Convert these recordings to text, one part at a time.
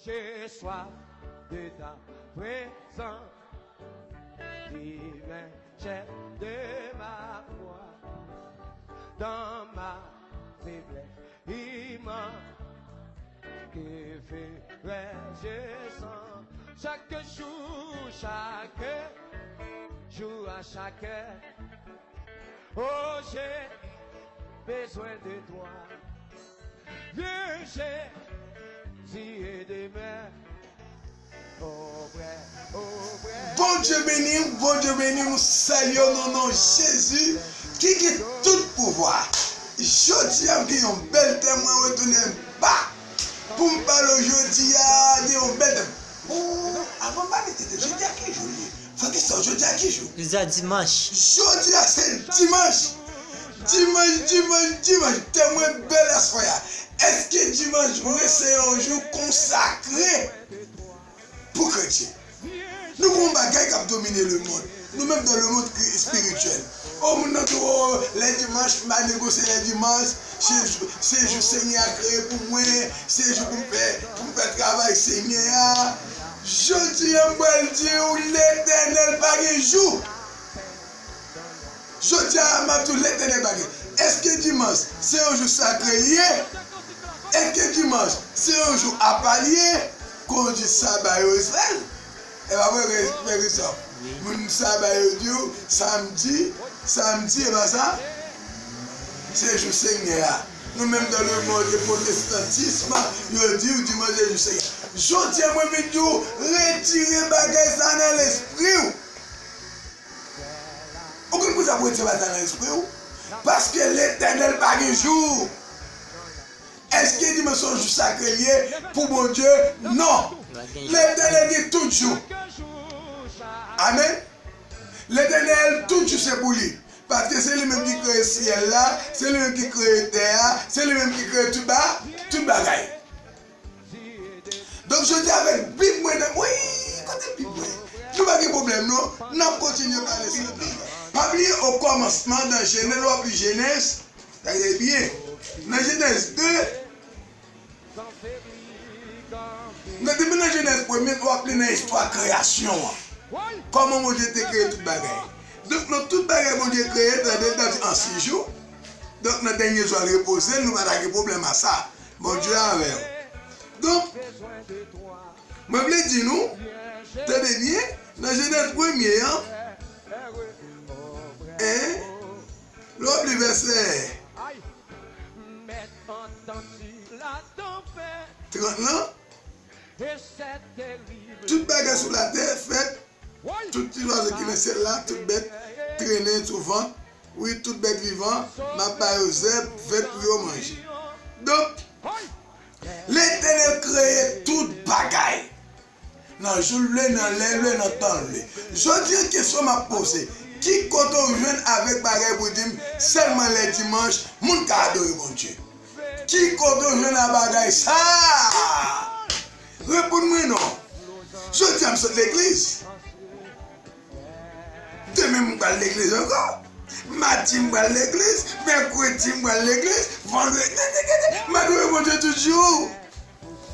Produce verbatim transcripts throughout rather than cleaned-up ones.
J'ai soif de ta présence, divin chef de ma foi. Dans ma faiblesse, il m'a que ferai-je sans chaque jour, chaque jour, à chaque heure. Oh, j'ai besoin de toi. Viens, Jésus, aide-moi. Auprès, auprès. Bondye beni w, Bondye beni w, nou salye w nan non Jezi ki gen tout pouvwa. Jodi a, m gen yon bèl tèm, mwen retounen bak pou m pale w jodi a, gen yon bèl tèm. Oh, avan m pale de tèm, jodi a ki jou l ye? Fòk istwa, jodi a ki jou? Jodi a dimanch. Jodi a se dimanch. Dimanch, dimanch, dimanch. Tèm mwen bèl aswè a. Èske dimanch mwen se yon jou konsakre pou kretyen? Nou gen yon bagay k ap domine lemonn. Nou menm dans le monde spirituel. O, moun nan di, o, lè dimanch, m pa negosye lè dimanch. Se jou, se jou Senyè a kreye pou mwen. Se jou pou m fè, pou m fè travay Senyè a. Jodi a, m pral di w, Letènèl pa gen jou. Jodi a, m ap di w, Letènèl pa gen. Èske dimanch se yon jou sakre l ye? Èske dimanch se yon jou apa l ye? Kon di saba yo Izrayèl. E pa vre, frè Christophe? Moun saba yo di w, samdi, samdi, e pa sa? Se jou Senyè a. Nou menm dans le monde protestantisme, yo di w dimanch se jou Senyè. Jodi a, mwen vin di w, retire bagay sa nan lespri w. Ou konn poukisa pou retire bagay sa nan lespri w? Paske Letènèl pa gen jou. Èske dimanch se yon jou sakre l ye pou Bondye? Non. Letènèl gen tout jou. Amèn. Letènèl, tout jou se pou li. Paske se li menm ki kreye syèl la, se li menm ki kreye tè a, se li menm ki kreye tout ba, tout bagay. Donk, jodi a avèk Bib mwen nan, wi, kote Bib mwen? Nou pa gen pwoblèm, non. N ap kontinye pale sou Bib. Pa bliye, okòmansman, nan Jenèz, w ap li Jenèz, tande byen. Nan Jenèz de, nan, depi nan Jenèz premye, w ap li nan istwa kreyasyon an. Kòman Bondye te kreye tout bagay. Donk, nan tout bagay Bondye kreye, tande, l t ap di an sis jou. Donk, nan dènye jou a, l repoze l, nou pa ta gen pwoblèm a sa. Bondye avè w. Donk, mwen vle di nou, tande byen, nan Jenèz premye an, en, lè w ap li vèsè trant lan, tout bagay sou latè fèt, tout ti zwazo ki nan syèl la, tout bèt trennen sou vant, wi, tout bèt vivan, m ap ba yo zèb vèt pou yo manje. Donk, Letènèl kreye tout bagay. Nan jou l vle, nan lè l vle, nan tan l vle. Jodi a, kesyon m ap poze, ki kote w jwenn avèk bagay pou di m sèlman lè dimanch moun ka adore Bondye? Ki kote w jwenn a bagay sa a? Reponn mwen non. Jodi a m sot legliz. Demen m pral legliz ankò. Madi m pral legliz, mèkredi m pral legliz, vandredi, m adore Bondye tout jou.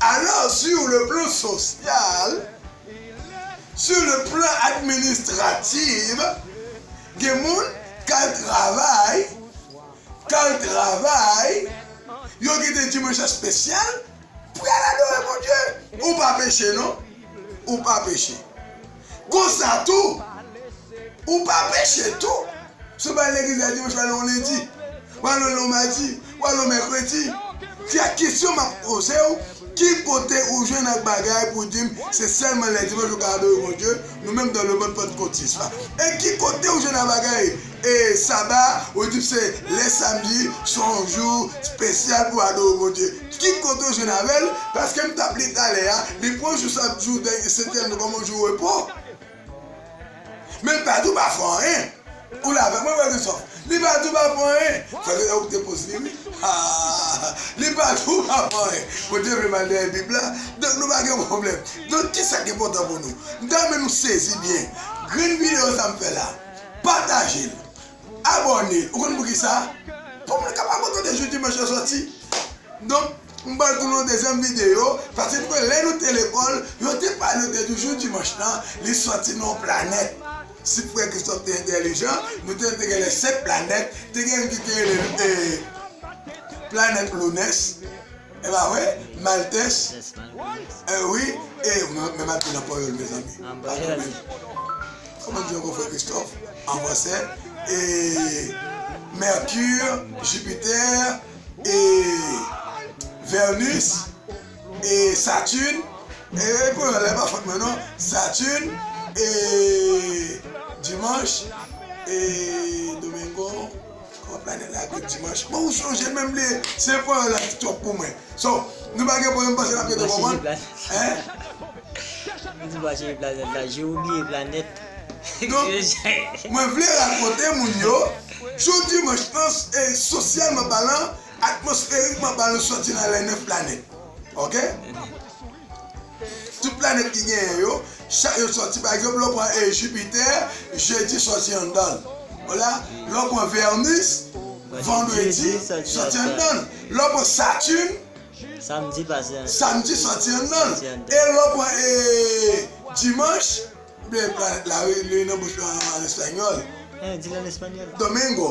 Alò, sur le plan social, sur le plan administratif, gen moun k al travay, k al travay, yo kite dimanch espesyal pou y al adore Bondye. Ou pa peche, non. Ou pa peche. Konsa tou, ou pa peche tou. Si w pa al legliz la dimanch, w al yon lendi, w al yon madi, w al yon mèkredi. Se kesyon m ap poze w, ki kote ou jwenn ak bagay pou di m se sèlman lè dimanch ou ka adore Bondye? Nou menm dans le monde pantekotis la. E ki kote ou jwenn ak bagay, e saba, ou di m se lè samdi, se yon jou espesyal pou adore Bondye? Ki kote ou jwenn avè l? Paske m t ap li talè a, li pran jou sa, jou dènye setyèm nan kòm yon jou repo. Men l pa di w pa fè anyen. Ou la avè mwen, frè Christophe? Li pa di w pa fè anyen. Frè Christophe, ou te poz li, wi. Ah, li pa di w pa fè anyen. Bondye vle m al dèyè Bib la. Donk, nou pa gen pwoblèm. Donk, ki sa k enpòtan pou nou? M ta renmen nou sezi byen. Grenn videyo sa m fè la, pataje l. Abòne. Ou konn poukisa? Pou moun kapab konnen jou dimanch lan sòti. Donk, M pral tounen yon dezyèm videyo, paske nou konnen lè nou te lekòl, yo te pale, yo te di jou dimanch lan, li sòti nan yon planèt. Si frè Christophe te entèlijan, nou te, te gen lè senk planèt, te gen ki te rele, eh, planèt Lounès, e pa vre? Maltès, eh wi, e mwen, mwen m ap di nan pawòl, mezanmi. Kòman di ankò, frè Christophe? An fransè, e Mercure, Jupiter, e Venus, e Saturne, e, e pou lè pa fòt mwen non, Saturne, e Dimanche, e Domingo, kòman planèt la ap ye Dimanche? Bon, ou chonje menm li, se pawòl la ki twòp pou mwen. So, nou pa gen pwoblèm, m panse n ap gentan konprann. Hein? Li di pa chanje planèt la, je oubliye planèt. Donk, mwen vle rakonte moun yo, jou dimanch lan, e, sosyalman palan, atmosferikman palan, sòti nan lè nèf planèt. Oke? Tout planèt ki genyen yo, chak yo sòti, pa egzanp, lè w pran, e, Jupiter, jedi sòti anndan l. Wala, lè w pran Venus, vandredi, sòti anndan l. Lè w pran Saturne, Samdi pase an. Samdi sòti anndan l. Sòti anndan. E lè w pran, e, dimanch, oubyen planèt la, wi, li nan bouch mwen an, an espanyòl. Eh, di l an espanyòl. Domingo.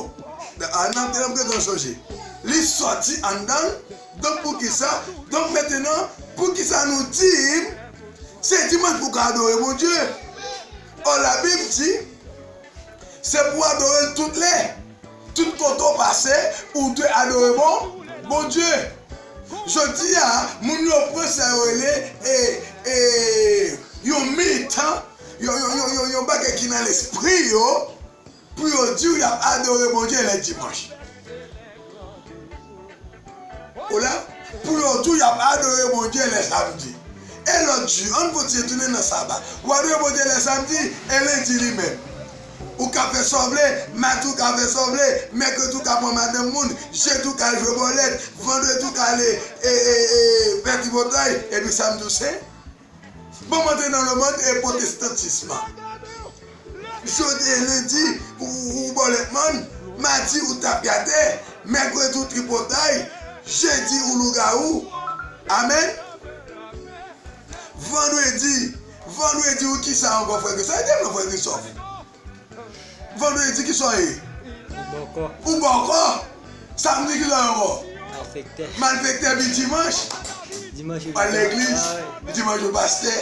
A, nan, nan, nan, nan, sonje. Li sòti anndan l. Donk, poukisa? Donk, mentnan, poukisa nou di se dimanch pou w ka adore Bondye? Ò, Labib di, se pou w adore l tout lè. Tout kote w pase, ou dwe adore bon, Bondye. Jodi a, moun yo pran sa yo rele, e, e, yon mitan, yon, yon, yon, yon, yon bagay ki nan lespri yo, pou yo di w y ap adore Bondye lè dimanch. Ou la? Pou yo tou, y ap adore Bondye lè samdi. E lòt jou, ann kontinye tounen nan saba. Ou adore Bondye lè samdi, e lendi li menm. Ou ka fè sa w vle, madi ou ka fè sa w vle, mèkredi ou ka pran madanm moun, jedi ou ka al jwe bòlèt, vandredi ou ka ale, e, e, e, fè tripotay, epi samdi ou sen. Bon, m antre nan lemonn e pwotestantis lan. Jodi, lendi, ou, ou bòlèt mòn, madi, ou tapyatè, mèkredi, ou tripotay, jedi, ou lougawou. Amèn. Vandredi, vandredi, ou kisa ankò, frè Christophe? Sa te non, frè Christophe. Vandredi, kisa w ye? Ou bòkò. Ou bòkò. Samdi, kisa w ye ankò? Malfektè. Malfektè, epi dimanch? Dimanch, ou al legliz. Dimanch, ou pastè.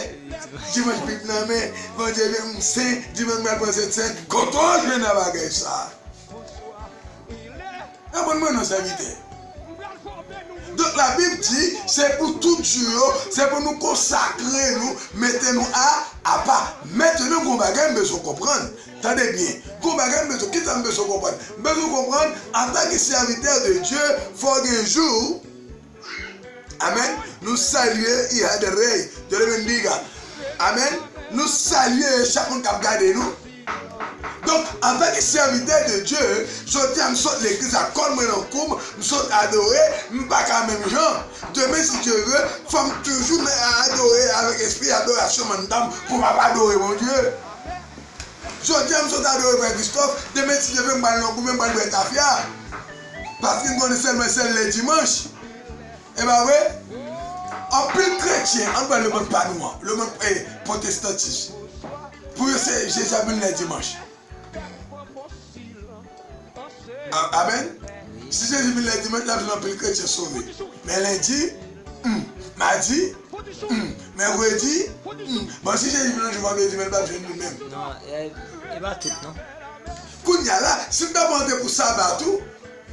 Dimanch, Bib nan men. Bondye, m sen. Dimanch, m al pran Sent Sen. Kote w jwenn nan bagay sa? Reponn mwen non, sèvitè. Donk, Labib di, se pou tout jou yo, se pou nou konsakre nou, mete nou a, apa. Mentnan, gon bagay m bezwen konprann. Tande byen. Gon bagay m bezwen, kisa m bezwen konprann? M bezwen konprann, antanke sèvitè de Dye, fò gen jou, amèn, nou salye Hija del Rey, Dios le bendiga. Amèn. Nou salye chak moun k ap gade nou. Donk, antanke sèvitè de Dye, jodi a m sot legliz ak kòd mwen nan kou m, m sot adore, m pa ka menm jan. Demen, si Dye vle, fò m toujou nan adore avèk espri adorasyon anndan m pou m ap adore Bondye. Jodi a m sot adore frè Christophe, demen, si Dye vle, m pral nan goumen, m pral bwè tafya. Paske m konnen sèlman sèl lè dimanch. E pa vre? Anpil kretyen, ann pran lemonn pa nou an, lemonn, eh, pwotestantis. Pou yo se Jezi ap vin lè dimanch. A-, amèn? Si Jezi vin lè dimanch, l ap jwenn anpil kretyen sove. Men lendi, hmm, madi, hmm, mèkredi, hmm. Bon, si Jezi vin yon jou vandredi, men l p ap jwenn nou menm. Non, e, e pa tout, non. Kounye a la, si l t ap rantre pou saba tou,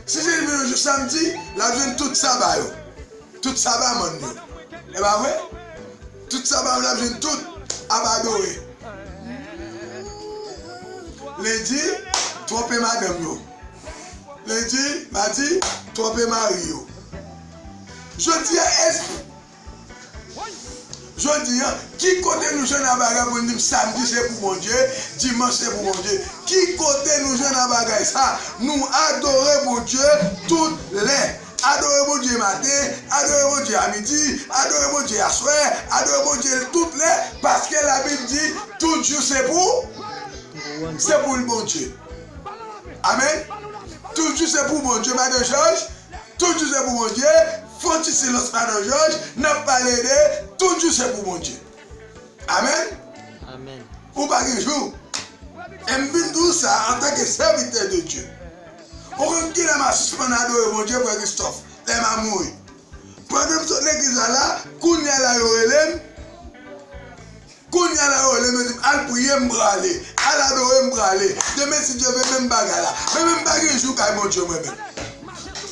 si Jezi vin yon jou samdi, l ap jwenn tout saba yo. Tout saba mòn yo. E pa vre? Tout saba yo, l ap jwenn tout ap adore. Lendi, twonpe madanm yo. Lendi, madi, twonpe mari yo. Jodi a, èske Jodi a, ki kote nou jwenn a bagay pou n di m samdi se pou Bondye, dimanch se pou Bondye? Ki kote nou jwenn a bagay sa? Nou adore Bondye tout lè. Adore Bondye maten, adore Bondye a midi, adore Bondye aswè, adore Bondye tout lè, paske Labib di, tout jou se pou, se pou l Bondye. Amèn. Tout jou se pou Bondye, madan Jòj. Tout jou se pou Bondye. Fè yon ti silans, madan Jòj, n ap pale de tout jou se pou Bondye. Amèn. Amèn. Ou pa gen jou. E m vin di w sa antanke sèvitè de Dye. Ou konn kilè m a sispann adore Bondye, frè Christophe? Lè m a mouri. Pandan m sot legliz la la, kounye a la yo rele m. Kounye a la yo rele m, yo di m, "Al priye, m prale. Al adore, m prale. Demen, si Dye vle, menm bagay la." Men, men m pa gen jou kay Bondye, mwen menm.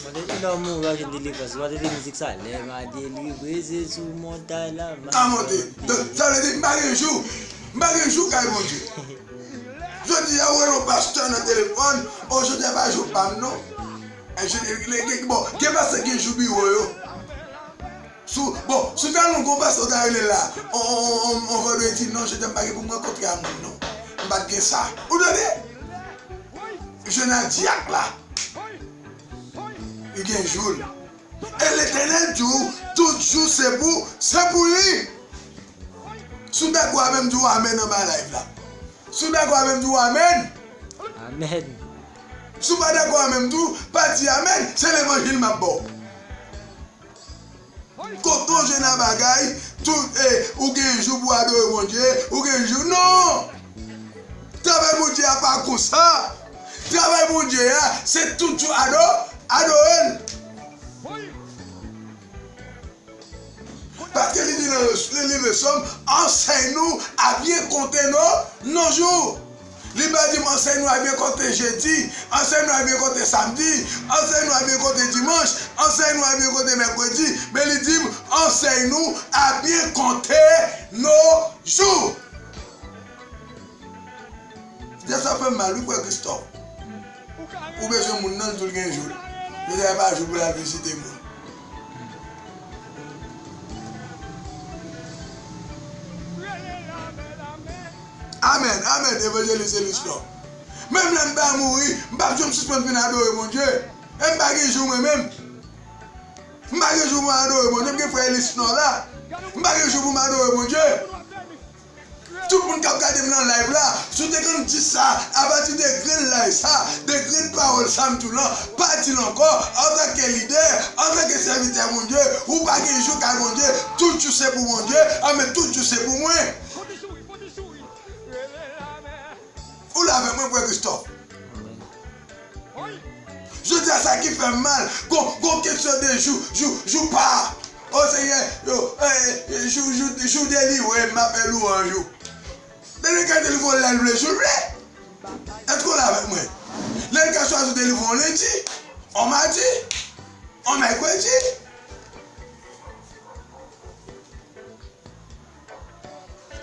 Mande, e lè w mouri, w a jwenn delivrans. W a tande mizik sa, "Lè m a delivre, se sou montay la m a monte." Donk, sa vle di, m pa gen jou. M pa gen jou kay Bondye. Jodi a, ou rele yon pastè nan telefòn, o, jodi a pa jou pa m, non. E, je, le, le, bon, gen pastè gen jou biwo yo. Sou, bon, sou ta nou gon pastè ou ta rele la, on, on, on, on vandredi, "Non, jodi a m pa gen pou m rankontre a moun, non. M pa t gen sa." Ou tande? Jwenn a dyak la. Li gen jou l. E Letènèl di w, tout jou se pou, se pou li. Si w dakò avè m, di w amèn anba live la. Si w dakò avè m, di w amèn. Amèn. Si w pa dakò avè m, di w pa di amèn, se levanjil m ap ba w. Kote w jwenn a bagay, tout, e, ou gen jou pou w adore Bondye, ou gen jou, non! Travay Bondye a pa konsa. Travay Bondye a, se tout jou ado, adore l. Paske li di nan le, le liv de Sòm, "Ansèy nou a byen konte nos, nos jours." Li pa di m, "Ansèy nou a byen konte jedi, ansèy nou a byen konte samdi, ansèy nou a byen konte dimanch, ansèy nou a byen konte mèkredi." Men li di m, "Ansèy nou a byen konte nos jours." Dè sa fè m mal, wi, frè Christophe. Ou bezwen moun nan, l di w l gen jou l. Li di a pa jou pou l al vizite moun. Amèn, amèn, evanjelis Eliston. Menm lè m pa mouri, m p ap janm sispann vin adore Bondye. E m pa gen jou mwen menm. M pa gen jou pou m adore Bondye. M gen frè Eliston la. M pa gen jou pou m adore Bondye. Tout moun k ap gade m nan live la, si w te konn di sa, apati de grenn live sa, de grenn pawòl sa m di w lan, pa di l ankò, antanke lidè, antanke sèvitè Bondye, ou pa gen jou kay Bondye, tout jou se pou Bondye, anben tout jou se pou mwen. Ou la avèk mwen, frè Christophe? Jodi a, sa ki fè m mal, gon, gon kesyon de jou, jou, jou pa. O Senyè, yo, eh, jou, jou, jou delivre m, m ap fè lwanj ou. Bondye ka delivre w lè l vle, jou l vle. Èske w la avèk mwen? Lè l ka chwazi delivre w lendi, on madi, on mèkredi.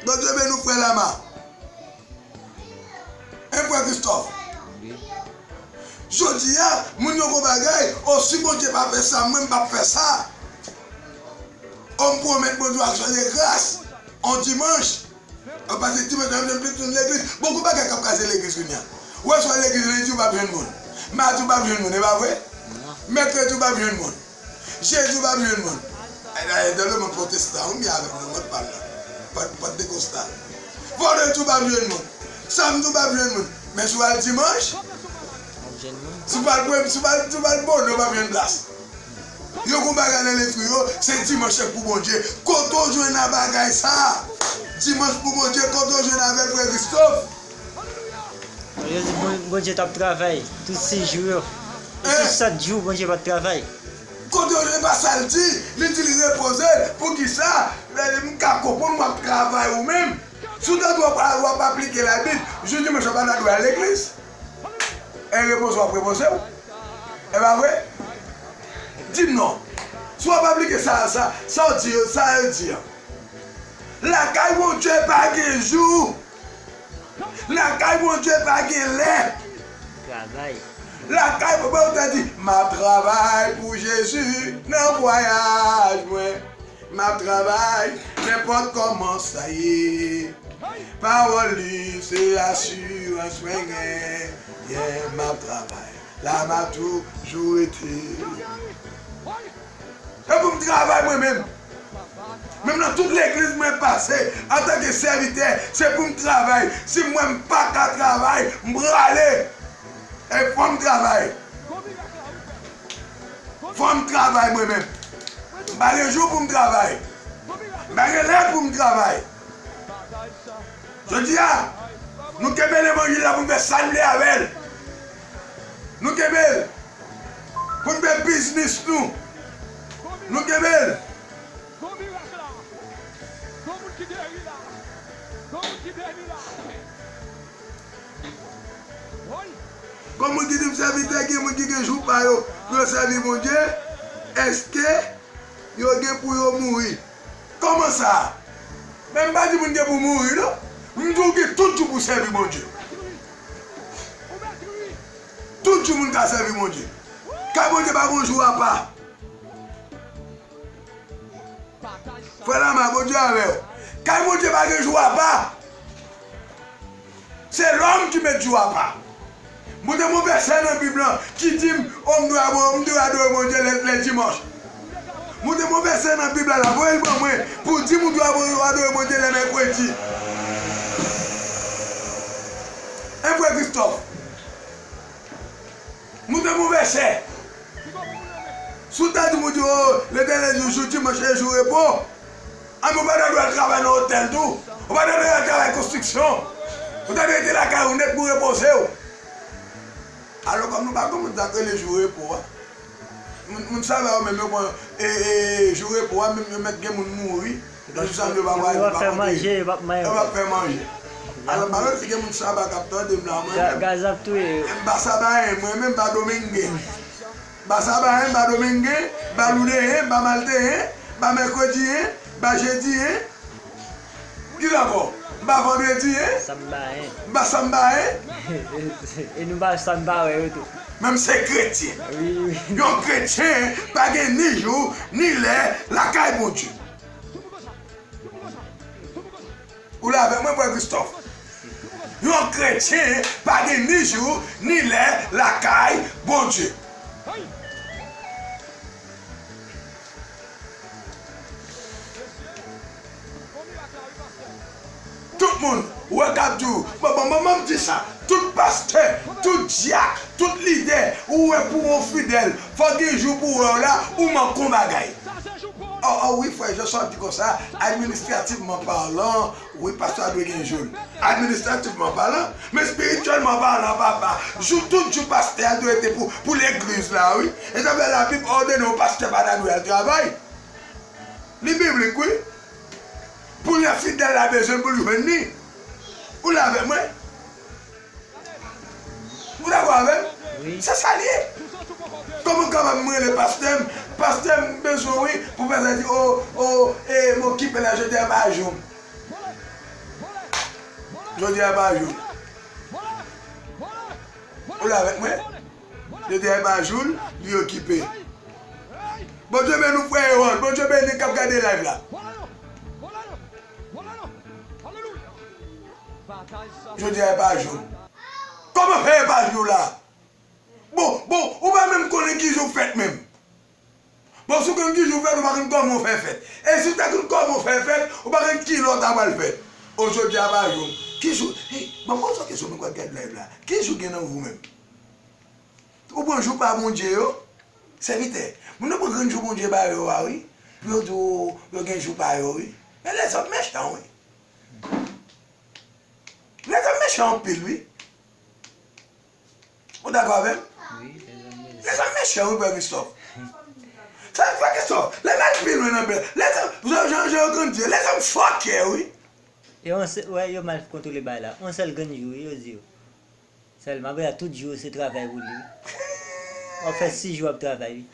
Bondye beni w, frè Lama. Hein, frè Christophe? Wi. Jodi a, moun yo gon bagay, o, si Bondye pa fè sa, mwen m p ap fè sa. O, m pwomèt Bondye aksyon de gras, on dimanch. An pase dimanch, m jwenn plis moun legliz. Bon, gon bagay k ap kraze legliz kounye a. Ou wè, swa legliz lendi, ou p ap jwenn moun. Madi, ou p ap jwenn moun, e pa vre? Non. Mèkredi, ou p ap jwenn moun. Jezi w p ap jwenn moun. E, e, dans le monde protestant, ou byen avèk mwen, mòd pa m nan. Pòt, pòt de konsta. Vandredi w p ap jwenn moun. Samdi w p ap jwenn moun. Men si w al dimanch, w ap jwenn moun. Si w pa al, si w pa al, si w pa al bonè, w p ap jwenn plas. Yo gon bagay nan lespri yo, se dimanch pou Bondye. Kote w jwenn a bagay sa? Dimanch pou Bondye, kote w jwenn avè l, frè Christophe? Yo di Bon-, Bondye t ap travay tout sejou yo. E tout sèt jou, Bondye pa t travay. Kote w jwenn, e pa sa l di, li di li repoze l. Poukisa? Lè m ka konprann w ap travay ou menm. Si w ta di w ap, w ap aplike Labib, jou dimanch w pa ta dwe al legliz. E repoze w ap repoze w. E pa vre? Di m non. Si w ap aplike sa, sa, sa w di yo, sa yo di an. Lakay Bondye pa gen jou. Lakay Bondye pa gen lè. Travay. Lakay, bon, ou ta di, "M ap travay pou Jezi nan vwayaj mwen. M ap travay nenpòt kòman sa ye. Pawòl li se asirans mwen genyen. M ap travay. La m ap toujou rete." E pou m travay mwen menm. Menm nan tout legliz mwen pase, antanke sèvitè, se pou m travay. Si m wè m pa ka travay, m prale. E fò m travay. Fò m travay mwen menm. M pa gen jou pou m travay. M pa gen lè pou m travay. Jodi a, nou kenbe levanjil la pou n fè sa n vle avè l. Nou kenbe l pou n fè biznis nou. Nou kenbe l. Kon moun ki di m sèvitè, gen moun ki gen jou pa yo pou yo sèvi Bondye, èske yo gen pou yo mouri? Kòman sa? Men m pa di moun gen pou mouri, non. M di w gen tout jou pou sèvi Bondye. Tout jou moun ka sèvi Bondye. Kay Bondye pa gen jou apa. Frè Lama, Bondye avè w. Kay Bondye pa gen jou apa. Se lòm ki met jou apa. Montre m yon vèsè nan Bib lan ki di m, o, m dwe adore, m dwe adore Bondye lè, lè dimanch. Montre m yon vèsè nan Bib la, la, voye l ban mwen, pou di m ou dwe adore, adore Bondye lè mèkredi. Hein, frè Christophe? Montre m yon vèsè. Si w ta di m, ou di, o, Letènèl di jou dimanch se jou repo. A, men ou pa ta dwe al travay nan otèl tou. Ou pa ta dwe al travay konstriksyon. Ou ta dwe rete lakay ou nèt pou repoze w. Alò, kòm nou pa konn moun sa k rele jou repo a. Moun, moun saba yo menm, yo pran, e, e, jou repo a, menm yo mèt gen moun mouri. Nan jou sa, yo pa pral, yo pa fè manje, yo p ap manje. Yo p ap fè manje. Alò, m pa konn si gen moun saba k ap tande m la, mwen menm. Gaz ap touye yo. M pa sabayen, mwen menm, m pa domengen. M pa sabayen, m pa domengen, m pa loudeyen, m pa malteyen, m pa mèkrediyen, m pa jediyen. Kisa ankò? M pa vandrediyen. Sanbayen. M pa sanbayen. E nou pa sanba wè yo tou. Menm se kretyen. Wi, wi. Yon kretyen pa gen ni jou, ni lè lakay Bondye. Ou la avèk mwen, frè Christophe? Yon kretyen pa gen ni jou, ni lè lakay Bondye. Tout moun, ou wè k ap di w, bon, bon, bon, bon, m di sa, tout pastè, tout dyak, tout lidè, ou wè pou w fidèl, fò gen jou pou w wè w la, ou manke yon bagay. O, o, wi, frè Jean, sa w ap di konsa, administrativman palan, wi, pastè a dwe gen jou l. Administrativman palan, men espirityèlman palan, papa, jou, tout jou pastè a dwe rete pou, pou legliz la, wi. E sa fè Labib òdone yon pastè pa ta dwe al travay. Li biblik, wi. Pou lè fidèl la bezwen l, pou l jwenn li. Ou la avèk mwen? Ou dakò avè m? Wi. Se sa l ye. Kòman w kapab m rele pastè m? Pastè m bezwen w, wi, pou pastè di, o, o, e, m okipe la, jodi a pa jou m. Jodi a pa jou m. Ou la avèk mwen? Jodi a pa jou l, li okipe. Bondye beni w, frè Erol. Bondye beni k ap gade live la. Jodi a e pa jou. Kòman fè e pa jou la? Bon, bon, ou pa menm konnen ki jou fèt menm. Bon, si w konn ki jou fèt, ou pa konn kòman w fè fèt. E si w ta konn kòman w fè fèt, ou pa konn kilè w ta pral fèt. O, jodi a pa jou. Ki jou? Hey, ban m poze w kesyon, nou kwè gad live la. Ki jou gen nan vou menm? Ou pran jou pa Bondye yo? Sèvitè, moun yo pran grenn jou Bondye ba yo a, wi. Pou yo di w, yo gen jou pa yo, wi. Men lèzòm mechan, wi. Lèzòm mechan anpil, wi. Ou dakò avè m? Wi, lèzòm mechan. Lèzòm mechan, wi, frè Christophe. Sa, frè Christophe, lè n al pi lwen nan bè, lèzòm, jan, jan, jan yo konn di, lèzòm fòkè, wi. E yon sè-, wè, yo mal kontwole bagay la. Yon sèl grenn jou, wi, yo di yo. Sèlman, apre sa, tout jou se travay pou li, wi. W ap fè sis jou w ap travay, wi.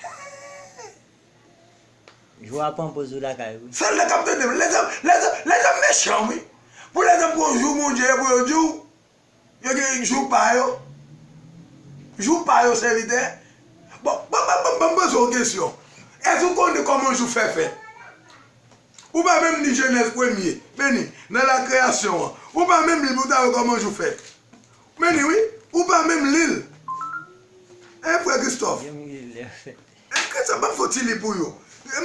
Jou a pran poz ou lakay, wi. Sèl nèg k ap tande m, lèzòm, lèzòm, lèzòm mechan, wi. Pou lèzòm pran jou Bondye pou yo di w, yo gen jou pa yo. Jou pa yo, sèvitè. Bon, bon, bon, bon, bon, m poze w kesyon. Èske w konnen kòman jou fè fèt? Ou pa menm li Jenèz premye, men ni nan lakreyasyon an. Ou pa menm li pou w ta wè kòman jou fèt. Men ni wi, ou pa menm li l. Hein, frè Christophe? Gen moun ki li lè fèt. Hein, Christophe, ban m fè w ti li pou yo.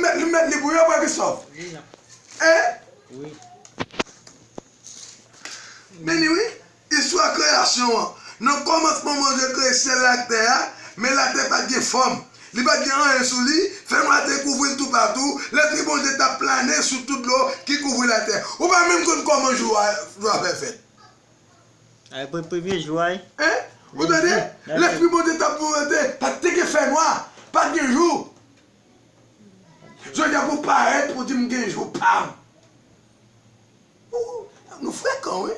Mèt li, mèt li pou yo, frè Christophe. Wi. Hein? Wi. Men ni wi. Istwa kreyasyon an. Nan kòmansman, Bondye kreye syèl la ak tè a, men latè pa t gen fòm. Li pa t gen anyen sou li, fènwa te kouvri l toupatou, lèspri Bondye t ap plane sou tout dlo ki kouvri latè. Ou pa menm konn kòman jou a, jou a fè fèt. Ay, pre-, premye jou a, wi. Hein? Ou tande? Lendi, lendi. Lèspri Bondye t ap mouvante, pa t te gen fènwa, pa t gen jou. Jodi a pou parèt pou di m gen jou pa m. Ou, nou frekan, wi.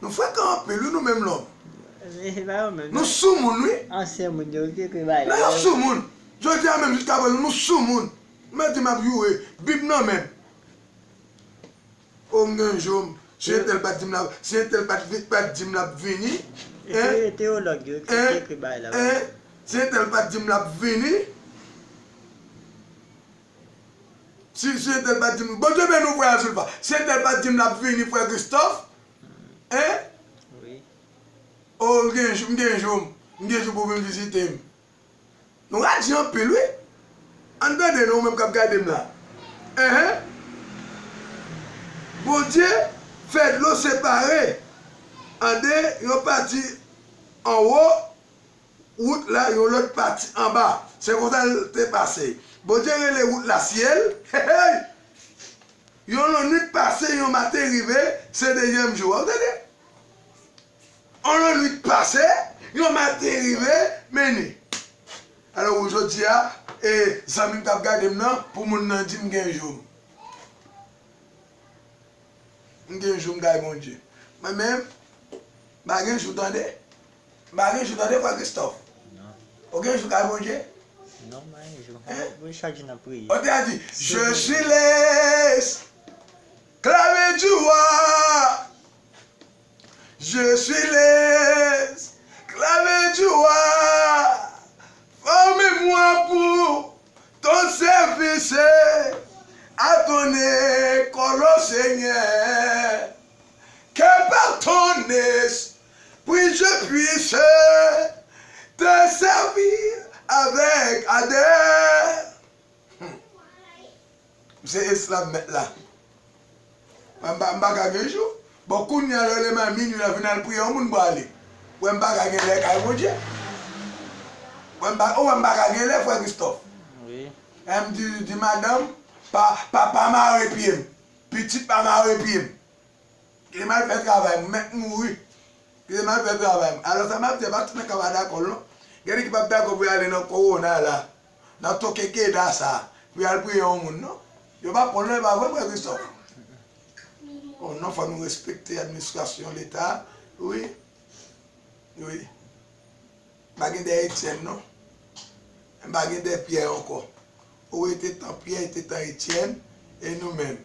Nou frekan anpil, wi, nou menm lòm. E, e pa yo menm, non. Nou soumoun, wi. Ansyen moun yo ki ekri bagay la, yo soumoun. Jodi a menm, jiska prezan, nou soumoun. Mwen di m ap joure. Bib nan men m. O, m gen jou m. Si entèl pa t di m la, si entèl pa t vi-, pa t di m l ap vini, e te-, hein? Teyològ yo ki, hein? Ki ekri bagay la, hein? Si entèl pa t di m l ap vini, si, si entèl pa t di m, Bondye beni w, frè Azilva. Si entèl pa t di m l ap vini, frè Christophe, hein? Wi. O, m gen jou, m gen jou m. M gen jou pou vin vizite m. Nou radi anpil, wi. Ann tande non, ou menm k ap gade m la. Enhen. Bondye fè dlo separe an de, yon pati anwo wout la, yon lòt pati anba. Se konsa l te pase. Bondye rele wout la syèl. Hey, hey! Yon lannwit pase, yon maten rive, se dezyèm jou a. Ou tande? Yon lannwit pase, yon maten rive, men ni. Alò, jodi a, e, zanmi m k ap gade m nan, pou moun nan di m gen jou m. M gen jou m kay Bondye. Mwen menm, m pa gen jou tande. M pa gen jou tande, frè Christophe. Non. Ou gen jou kay Bondye? Non, m pa gen jou. Hein? Wi, chak jou n ap priye. Ou te a di, je suis l'esclave du roi. Je suis l'esclave du roi. Formez-moi pour ton service, à ton école, ô Seigneur. Que par ton esprit je puisse te servir avec ardeur. Hmm. M se esklav mèt la. Mwen m pa, m pa ka gen jou. Bon, kounye a, lè, lè m a minui la, vin al priye, yon moun prale. Wè m pa ka gen lè kay Bondye. Wè m pa, ou wè m pa ka gen lè, frè Christophe. Wi. M di, di madanm, pa, pa, pa mare pye m. Pitit pa mare pye m. Kite m al fè travay m, m mèt mouri. Kite m al fè travay m. Alò sa m ap di a, pa tout nèg k ap dakò l non. Gen nèg ki p ap dakò pou y ale nan kowona la, nan tokekeda sa, pou y al priye yon moun non. Yo p ap pran l non, e pa vre, frè Christophe? O non, fò nou respekte administrasyon Leta, wi. Wi. M pa gen de Etienne non. M pa gen de Pierre ankò. Ou rete tan Pierre, rete tan Etienne, e nou menm.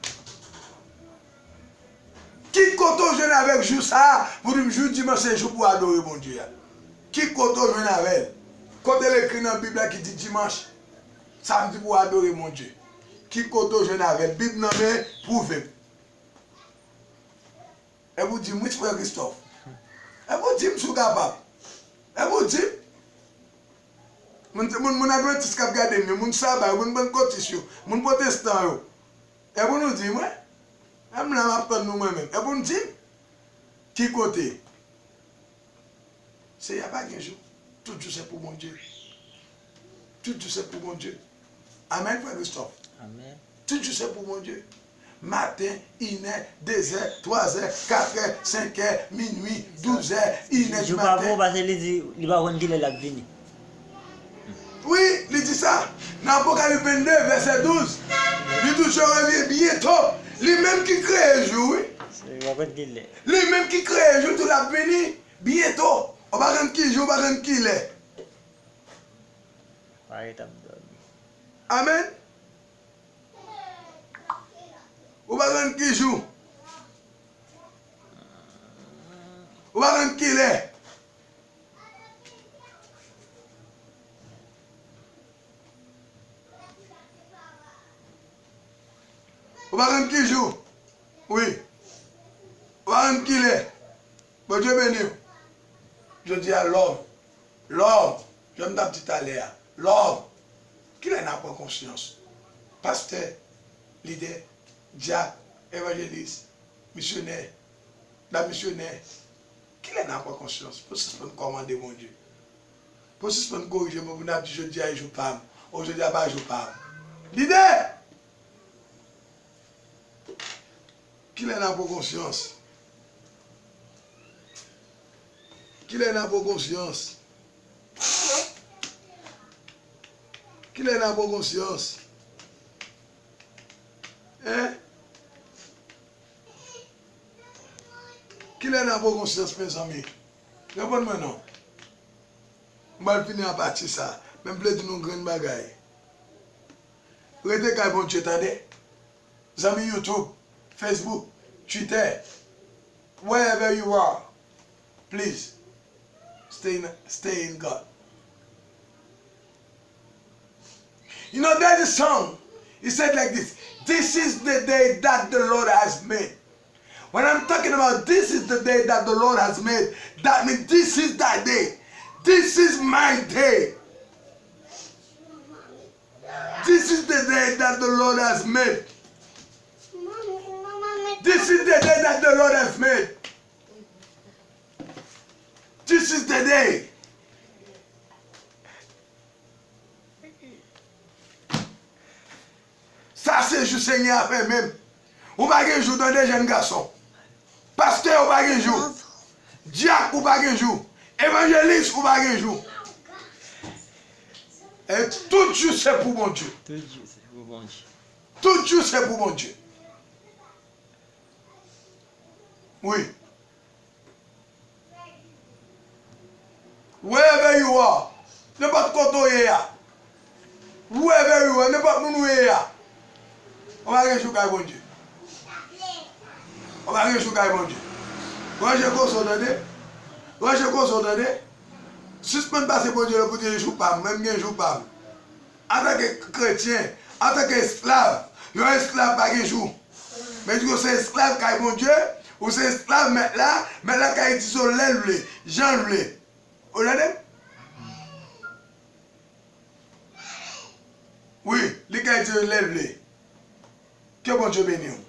Ki kote w jwenn avèk jou sa a, pou di m jou dimanch se jou pou adore Bondye a? Ki kote w jwenn avè l? Kote l ekri nan Bib la ki di dimanch, samdi pou adore Bondye? Ki kote w jwenn avè l? Bib nan men, pwouve m. Epi w di m, wi, frè Christophe. Epi w di m si w kapab. Epi w di m. Moun, moun, moun advantis k ap gade m yo, moun saba yo, moun pannkotis yo, moun pwotestan yo. Epi w di m, wi. Menm la m ap tann nou mwen menm. Epi w di m, ki kote? Seyè a pa gen jou. Tout jou se pou Bondye. Tout jou se pou Bondye. Amèn, frè Christophe. Amèn. Tout jou se pou Bondye. Maten, inè, dezè, twazè, katrè, senkè, minui, douzè, inè di maten. Jou pa pou ou, paske li di, li pa konn kilè l ap vini. Wi, li di sa. Nan Apokalip vennde, vèsè douz, li di, je reviens bientôt. Li menm ki kreye jou, wi. Li pa konn kilè. Li menm ki kreye jou, tou l ap vini. Byento. Ou pa konn ki jou, ou pa konn ki lè. Parèt ap dòmi. Amèn. Ou pa konn ki jou. Ou pa konn ki lè. Ou pa konn ki jou. Wi. Ou pa konn ki lè. Bondye beni w. Jodi a, lòm. Lòm. Jan m t ap di talè a. Lòm. Kilè n a pran konsyans? Pastè, lidè, dyak, evanjelis, misyonè, dam misyonè. Kilè n a pran konsyans pou sispann kòmande Bondye? Fò sispann korije mwen pou n ap di jodi a e jou pa m, o jodi a pa jou pa m. Lide! Kilè n a pran konsyans? Kilè n a pran konsyans? Kilè n a pran konsyans? Hein? Kilè n a pran konsyans, mezanmi? Reponn mwen non. M pral fini a pati sa, men m vle di nou yon grenn bagay. Rete kay Bondye, tande. Zanmi YouTube, Facebook, Twitter, wherever you are, please, stay in, stay in God. You know, there's a song. It said like this: "This is the day that the Lord has made." When I'm talking about "this is the day that the Lord has made," that means this is thy day. This is my day. This is the day that the Lord has made. This is the day that the Lord has made. This is the day. Sa se jou Senyè a fè menm. Ou pa gen jou, tande, jèn gason. Pastè, ou pa gen jou. Dyak, ou pa gen jou. Evanjelis, ou pa gen jou. E tout jou se pou Bondye. Tout jou se pou Bondye. Tout jou se pou Bondye. Wi. Wherever you are, nenpòt kote w ye a. Wherever you are, nenpòt moun ou ye a. Ou pa gen jou kay Bondye. Ou pa gen jou kay Bondye. Ranje koze w, tande. Ranje koze w, tande. Sispann pase Bondye lè pou di jou pa m, mwen m gen jou pa m. Antanke kretyen, antanke esklav, yon esklav pa gen jou. Men di w se esklav kay Bondye, ou se esklav mèt la, mèt la ka itilize w lè l vle, jan l vle. Ou tande m? Wi, li ka itilize w lè l vle. Ke Bondye beni w.